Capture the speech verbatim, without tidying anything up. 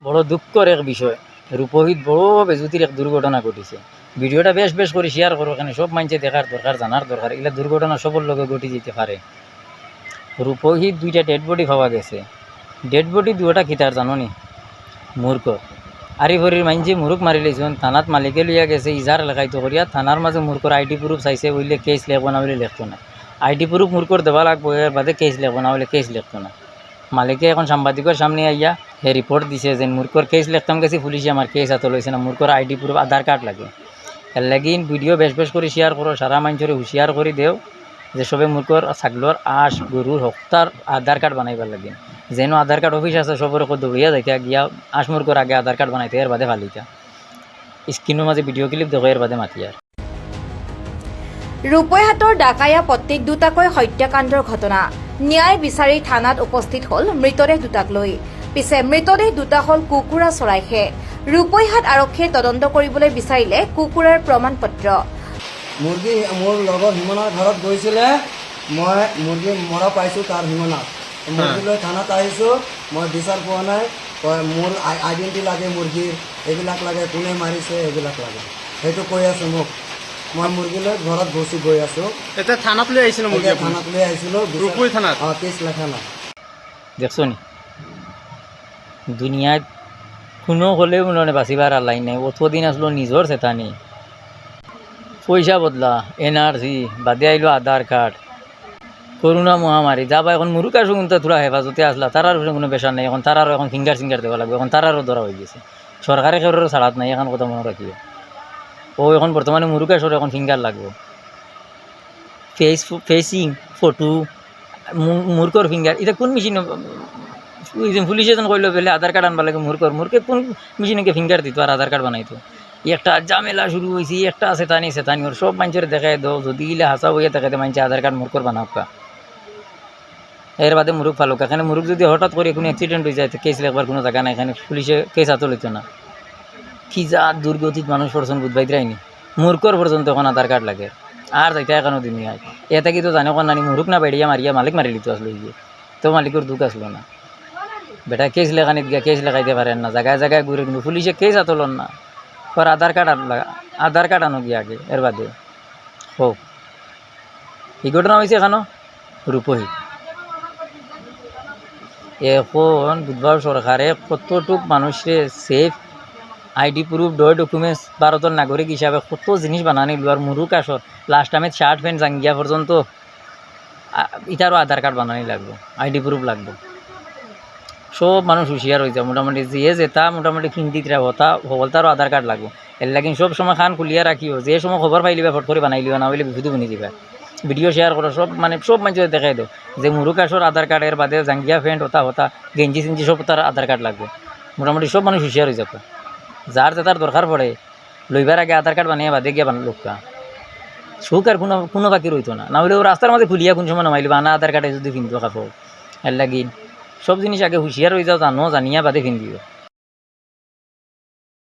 বড় দুঃখর এক বিষয়, রূপহীত বড় বেজুতির এক দুর্ঘটনা ঘটিছে। ভিডিওটা বেশ বেশ করি শেয়ার করো, কেনে সব মানষে দেখার দরকার, জানার দরকার। ইলা দুর্ঘটনা সবর লগে ঘটি যাইতে পারে। রূপহীত দুইটা ডেড বডি পাওয়া গেছে। ডেড বডি দুইটা কিতার জানো নি? মুরগর। আরিফরির মাইনষে মুরগ মারি লাইছইন, থানাত মালিকে লইয়া গেছে ইজার লেখাইতো করিয়া। থানার মাঝে মুরগর আইডি প্রুফ চাইছে, অইলে কেস লেখবো, না অইলে লেখতো না। আইডি প্রুফ মুরগর দেওয়া লাগবো, এর বাদে কেস লেখবো, না অইলে কেস লেখতো না। মালিকে এখন সাংবাদিকর সামনে আইয়া হে রিপোর্ট দিছে যে মুরগর কেস লেখতাম গেছি, পুলিশে আমার কেস আতো লইছে না, মুরগর আইডি প্রুফ, আধার কার্ড লাগে। এর লাগি ভিডিও বেশ বেশ করি শেয়ার করো, সারা মানষরে হুঁশিয়ার করি দেও যে সবে মুরগর, ছাগলর, আঁশ, গরুর হকলতার আধার কার্ড বানাইবার লাগি। যেনো আধার কার্ড অফিস আছে, সবর অকো দৌড়িয়া যাইতা গিয়া আঁশ মুরগর আগে আধার কার্ড বানাইতা, এর বাদে ফালিতা। স্ক্রিনর মাঝে ভিডিও ক্লিপ দেখো, এর বাদে মাতিয়ার। ৰূপৈহাটৰ ডাকায়া পট্টিত দুটাকৈ হত্যাকাণ্ডৰ ঘটনা। ন্যায় বিচাৰি থানাত উপস্থিত হ'ল মৃতদেহ দুটাক লৈ। পিছে মৃতদেহ দুটা হ'ল কুকুৰা চৰাইহে। ৰূপৈহাট আৰক্ষীয়ে তদন্ত কৰিবলৈ বিচাৰিলে কুকুৰাৰ প্ৰমাণ পত্ৰ। মুৰ্গী মোৰ লগৰ হিমনাৰ ঘৰত গৈছিলে, মই মুৰ্গী মৰা পাইছোঁ তাৰ হিমনাত। মুৰ্গী লৈ থানাত আহিছোঁ, মই বিচাৰ পোৱা নাই। কয়, "মোৰ আই- আইডেণ্টি লাগে মুৰ্গীৰ, এইবিলাক লাগে, কোনে মাৰিছে এইবিলাক লাগে।" সেইটো কৈ আছে মোক। মই মুৰ্গী লৈ ঘৰত গুচি গৈ আছোঁ। এতিয়া থানাত লৈ আহিছিলে মুৰ্গী এতিয়া আপুনি? থানাত লৈ আহিছিলোঁ, বিচাৰ- ৰূপৈ থানাত? অ, কেছ লেখা নাই। দেখছো নি? দুনিয়াত কোনো হলেও মনে বাঁচিবার আর লাইন নাই। অতদিন আসলো নিজর চেতানি, পয়সা বদলা, এনআরসি, বাদে আইলো আধার কার্ড, করোনা মহামারী, যা বা এখন মুরুকা সুগুনতা থোড়া হেফাজতে আসলা, তারার উপরে কোনো প্রেশার নাই। এখন তারারও এখন ফিঙ্গার সিঙ্গার দেওয়া লাগবো, এখন তারারও ধরা হয়ে গেছে। সরকারে কেউরও ছাড়াত নাই, এখন কথা মনে রাখিও। ও এখন বর্তমানে মুরুকা সর এখন ফিঙ্গার লাগবো, ফেস ফেসিং ফটো, মুরকর ফিঙ্গার, এটা কোন মেশিনে? পুলিশে যেন কইলো বেলে আধার কার্ড আনবার লাগে মুরকর, মুরকে কোন মেশিনে ফিঙ্গার দিত আর আধার কার্ড বানাইতো? একটা ঝামেলা শুরু হয়েছে, একটা আছে তানি, আছে তানি, ওর সব মানুষের দেখাই দাও, যদি ইলা হাসা হইয়া থাকে, মানষে আধার কার্ড মুরকর বানাউক্কা। এর বাদে মুরগ ফালুক, এখানে মুরগ যদি হঠাৎ করে কোনো অ্যাক্সিডেন্ট হয়ে যায়, তো কেস লেখবার কোনো জায়গা নাই, এখানে পুলিশে কেস আতো লইতো না। কি যা দুর্গতিত মানুষ পড়ছেন বুধবাইত রাইনি, মুরকর পর্যন্ত এখন আধার কার্ড লাগে। আর যাইতা এখানো দিন নাই। এটা কি তো জানে কোন নানি মুরগ না বেড়িয়া মারিয়া মালিক মারি লিতো আসলো ইয়ে, তো মালিকর দুঃখ আসলো না। বেটা কেস লেখানিত গিয়া কেস লেখাইতে পারেন না, জায়গায় জায়গায় ঘুরে, কিন্তু পুলিশে কেস আতো লন না। পর আধার কার্ড আনলা, আধার কার্ড আনো গিয়া আগে, এর বাদে হোক। এই ঘটনা হয়েছে এখানো রূপহী। এখন বুধবার সরকারে কতটুক মানুষরে সেফ আইডি প্রুফ, ডয় ডকুমেন্টস, ভারতর নাগরিক হিসাবে কত জিনিস বানানি লওয়ার মুরুক আসর, লাস্ট টাইমে শার্ট প্যান্ট জাঙ্গিয়া পর্যন্ত আ, ইতারও আধার কার্ড বানানি লাগবো, আইডি প্রুফ লাগবো। সব মানুষ হুঁশিয়ার হয়ে যায় মোটামুটি, যে যেটা মোটামুটি হিন্দিতরা হতা হকলতারও আধার কার্ড লাগবো। এর লাগি সব সময় কান খুলিয়া রাখিও, যে সময় খবর পাইলিবা ফট করে বানাই লিবা, না হইলে বিপদে বুনি দিবা। ভিডিও শেয়ার করো, সব মানে সব মানুষের দেখাই দাও যে মুরুক আসর আধার কার্ড, এর বাদে জাঙ্গিয়া প্যান্ট হতা হতা, গেঞ্জি সিঞ্জি সব তার আধার কার্ড লাগবো। মোটামুটি সব মানুষ হুঁশিয়ার হয়ে যাবো, যার যেটার দরকার পড়ে লইবার আগে আধার কার্ড বানাইয়া বাদে গিয়া বানাই লোকা। সুখ আর কোনো কোনো বাকি রইতো না, না হইলে ও রাস্তার মাঝে খুলিয়া কোন সময় নামাইলিবা, আনা আধার কার্ডে যদি ফিনতো কাপড়। এর লাগি সব জিনিস আগে হুঁশিয়ার হয়ে যাও, জানো, জানিয়া বাদে ফিন দিও।